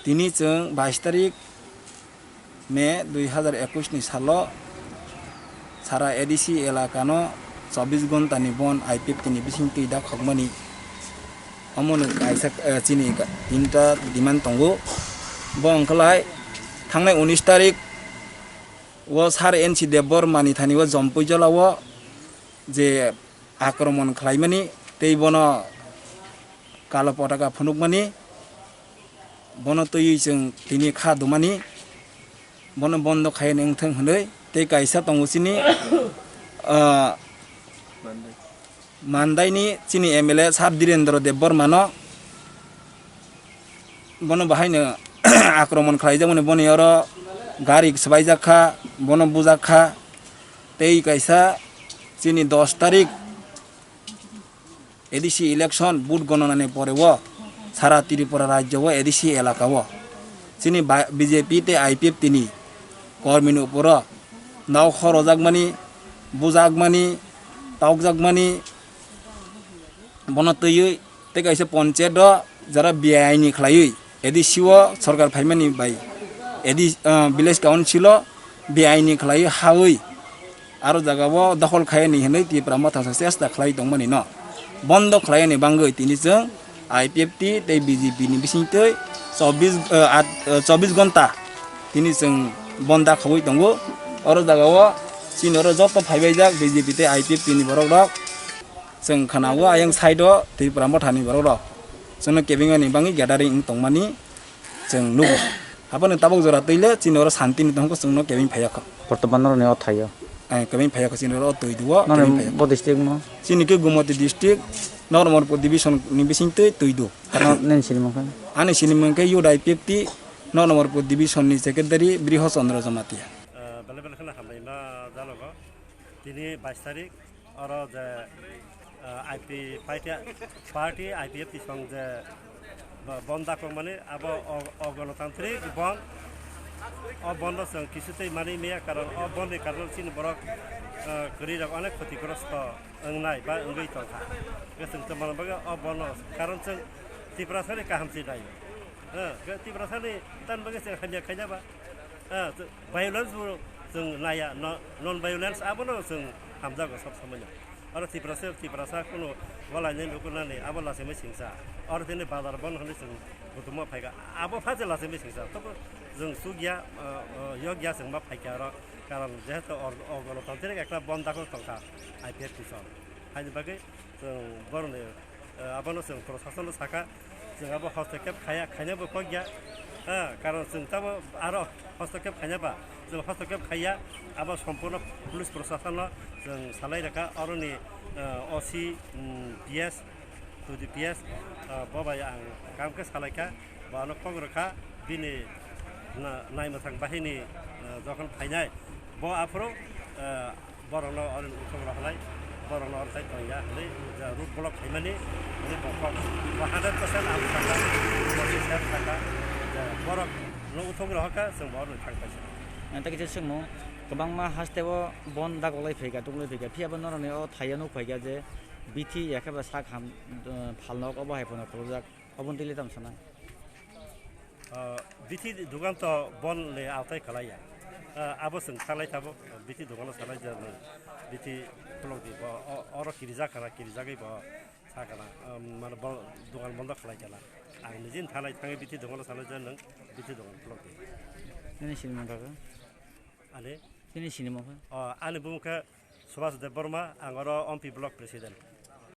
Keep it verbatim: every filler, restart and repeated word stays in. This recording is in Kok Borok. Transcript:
Tini chwng bais tarik May dui hazar ekwis ni salo sara A D C elakano chobbish ghonta ni bon I P F T ni bising twi dakhokmani. Omono kaisa, eh, chini ka-, tinta demand tongo. Bo wngkha lai thangnai unis tarik o sar N C Debbarma ni thani o Jompuijala o je akromon khlaimani tei bono kalo potaka phunukmani, bono twiwi chwng tini kha dumani, bono bondo khai wngthang hwnwi tei kaisa tongo chini, ah, Mandaini chini M L A Sir Dhirendra Debbarmano, bono bahaino akromon khlaijakmani, boni oro gari swbaijak kha, bono bujak kha, tei kaisa chini dos tarik A D C election vote gononani pore o sara Tripura rajyo o A D C elaka o chini ba-, B J P tei I P F T ni kormini uporo nok khorojakmani, bujakmani, tokjakmani, bono twiwi tei kaisa ponchayat o jara B I N ni khlaiwi A D C o sorkar phaimani bai A D C, ah, village council o B I N ni khlaiwi hawi aro jaga o dokhol khaiyani hinwi Tipra Motha se chesta khlai tongmani no bondo khlaiyani bangwi tini chwng I P F T tei B J P ni bisingtwi chobbish, ah, at, ah, chobbish ghonta tini chwng bonda khogwi tongo. Oro jaga o chini oro joto phaibaijak B J P tei I P F T ni borok rok. Chwng khana-o ayang side-o Tripura Mothani borok rok chwngno kebengmani bagwi gathering wng tongmani chwng nugo. Aboni tabuk jora twi le chini oro santi ni tongkho chwngno kebeng phaiya kho. Bortoman noroni o thaio. Eh, kebeng phaiya kho chini oro o twi duo, Noni kebeng phaiya kho. Bo district mo? Chini khe Gumoti district, Nogorampur division ni bising twi twi du. No, nini sinimung khe? Ani sinimung khe Youth I P F T, Nogorampur division ni secretary Briho Chandra Jamatia. Eh, bele bele kheno hambai ma janogo. Tini bais tarik. Oro je, eh, I P party, party I P F T song je bo-, bon dakokmani abo o-, ogonotantrik bon. O bondo chwng kisu twi mani maya, karon o bonni karon chini borok, eh, kwrwi rok onek khotigrosto wngnai ba wngwi tongkha. Hwnkhe chwng tongmani bagwi o bono karon chwng Tiprasani kaham se nai. Eh, Tiprasani tan bagwi chwng hamya khaina ba. Eh, violence bo chwng naiya, no-, non violence abono chwng hamjago sob somoino. Oro Tiprasa, Tiprasa kunu walai nai nukunani abo lachimwi singsa. Oro tini bazar bon hwnwi chwng kutumo phaikha. Abo pha se lachimwi singsa. Tobo chwng chukya, eh, eh, yokya chwng ma phaikha oro. Karon jehetu or-, o gonotantrik ekta bon dakok tongkha I P F T song. Haini bagwi chwng boroni Eh, abono chwng prosasono sakha, chwng abo hostokep khaya, khainabo kok ya. Ha, karon chwng tamo aro hostokep khaina ba, chwng hostokep khaiya, abo sompurno police prosasono chwng salai rwkha, oroni, eh, O C, mm, P S, to the P S, eh, bo bai ang kaham khe salai kha, bo ano kok rwkha, bini na-, naimwthang bahini, eh, jokhon phainai, bo aphuru, eh, Borokno oro uthok rok halai, borokno oro tai tongya hinwi, ja, road block khaimani, hinwi bo kok, bo hundred percent ang sakha, bo se sep sakha, ja, borokno uthok rohorkha, chwng bo oro thang paisa. Ang ta kisa swngmung, kwbangma haste o bon dagoklai phaikha, tuklai phaikha, phiya bo norokni o thaio nukphaikha je bithi ya khe ba sak ham, uh, phalnok obo hai phano khulukjak. Oboni twi le tamo sanai? Ah, bithi dugan to bon le autai khalaiya. Ah, abo chwng salai tabuk, bithi dugan o salai ja nwng. Bithi khulok di bo, o-, oro kirijak khana, kirijagwi bo sa khana, ah, mane bo dugan bondo khalai khala. Ang nijin thalai thangwi bithi dugan o salai ja nwng, bithi dugan khulok di. Nini sinimung kha khe? Ani? Nini sinimung kha? Oh, ani bumung khe Subhas Debbarma, ang oro Ompi Block President.